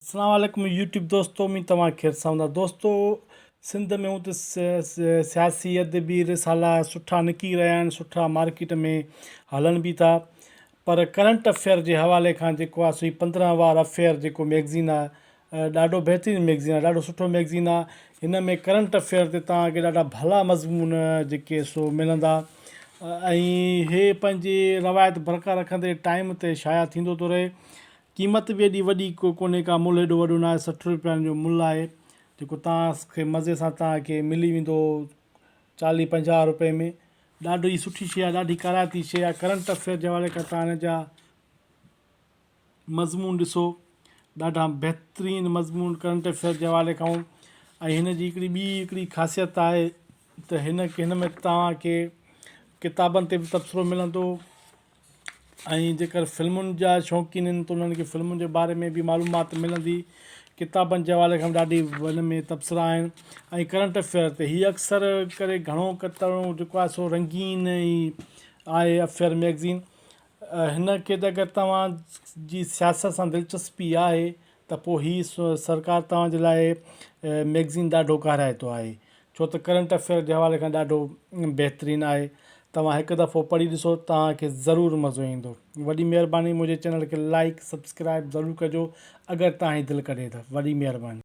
اسلام عليڪم يوٽيوب دوستو اميد توهان خير سان هوندا دوستو سنڌ ۾ هون ته سياسي ادبي رسالا سٺا نڪي رهيا آهن سٺا مارڪيٽ ۾ هلن به ٿا پر ڪرنٽ افيئر جي حوالي کان جيڪو آهي سو 15 وار افيئر جيڪو ميگزين آهي ڏاڍو بهترين ميگزين آهي ڏاڍو سٺو ميگزين آهي هن ۾ ڪرنٽ افيئر تي توهان کي ڏاڍا ڀلا مضمون جيڪي سو ملندا ۽ هي پنهنجي روايت برقرار رکندي ٽائيم تي شايع ٿيندو ٿو رهي قيمت به ايڏي وڏي ڪونهي ڪا ملهه ايڏو وڏو ناهي 60 روپين جو ملهه آهي جيڪو توهان کي مزي سان توهان کي ملي ويندو 40 50 روپئي ۾ ڏاڍي سٺي شيء آهي ڏاڍي ڪارائتي شيء آهي ڪرنٽ افيئر جي حوالي کان توهان هن جا مضمون ڏسو ڏاڍا بهترين مضمون ڪرنٽ افيئر جي حوالي کان ۽ هن جي هڪڙي ٻي هڪڙي خاصيت آهي ته هن هن ۾ توهان کي ڪتابن تي به تبصرو ملندو ۽ جيڪر فلمن جا شوقين آهن ته انهن کي فلمن جي باري ۾ به معلومات ملندي ڪتابن جي حوالي کان به ڏاڍي ان ۾ تبصرا آهن ۽ ڪرنٽ افيئر تي هي اڪثر ڪري گهڻو ڪتڻو جيڪو آهي سو رنگين ئي آهي افيئر ميگزين هن کي ته اگر توهان جي سياست سان دلچسپي آهي ته پوء هي سرڪار توهان جي لاء ميگزين ڏاڍو ڪارائتو آهي ڇو ته ڪرنٽ افيئر جي حوالي کان ڏاڍو بهترين آهي توهان هڪ دفعو پڙهي ڏسو توهان کي ضرور مزو ايندو وڏي مهرباني منهنجي چينل کي لائيڪ سبسڪرائيب ضرور ڪجو اگر توهان جي دل ڪري ته وڏي مهرباني.